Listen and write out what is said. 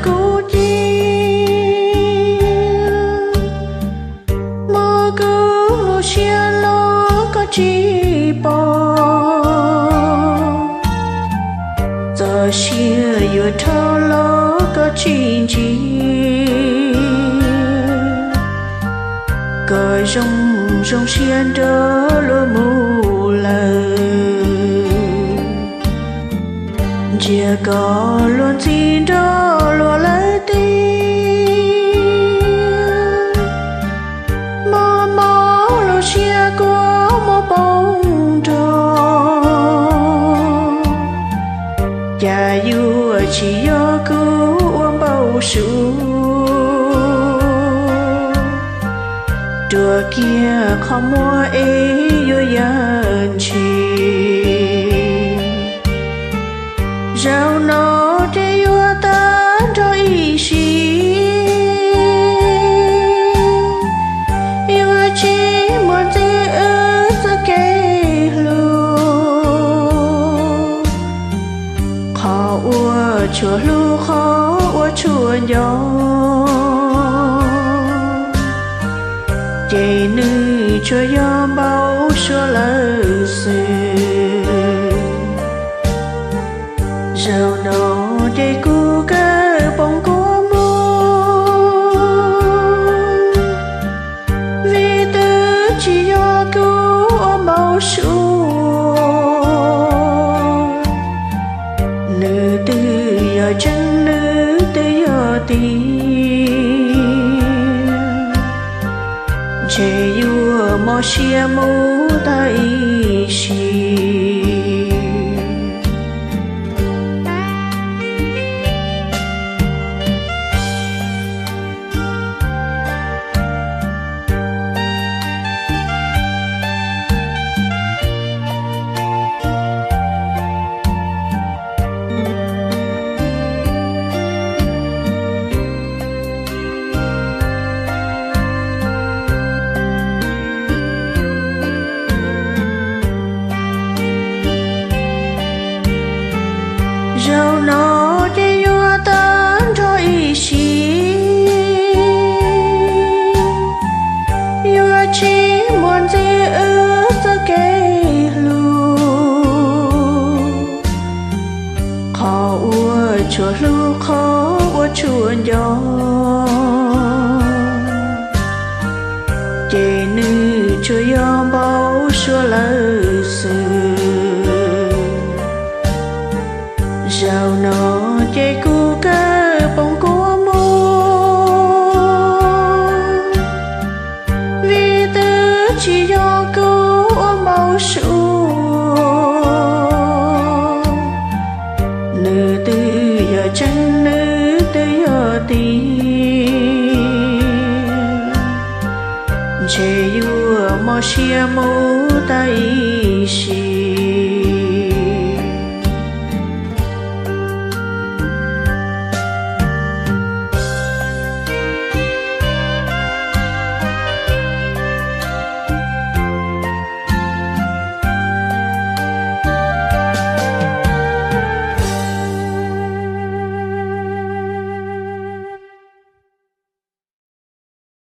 kuv ci, muab kuv lub siab los koj tsis pom, txoj sia yuav dhau los koj tsis ntsia, koj zoo zoo siab nrog luag mus lawm, ntsia koj luag ntxhi nrog luag lawm tiag. Mob mob lub siab kua muag poob nrog, cas yuav tsis yog kuv ua npau suav, rua kiag qhov muag es yuav yam ntshis. Zaum no ces yuav tag nrho ib sim, yuav tsis muaj ntxiv wb txoj kev hlub, qhov uas tshuav hlub qhov uas tshuav nco, ces nws tsuas yog npau suav lawm xwb. Zaum no ces kuv kawg poob kua muag, vim twb tsis yog kuv ua npau suav, nws twb yog tseeb nws twb yog tiag, ntshe yuav mob siab mus tag ib sim. Zaum no ces yuav tag nrho ib sim, yuav tsis muaj ntxiv wb txoj kev hlub, qhov uas tshuav hlub qhov uas tshuav nco,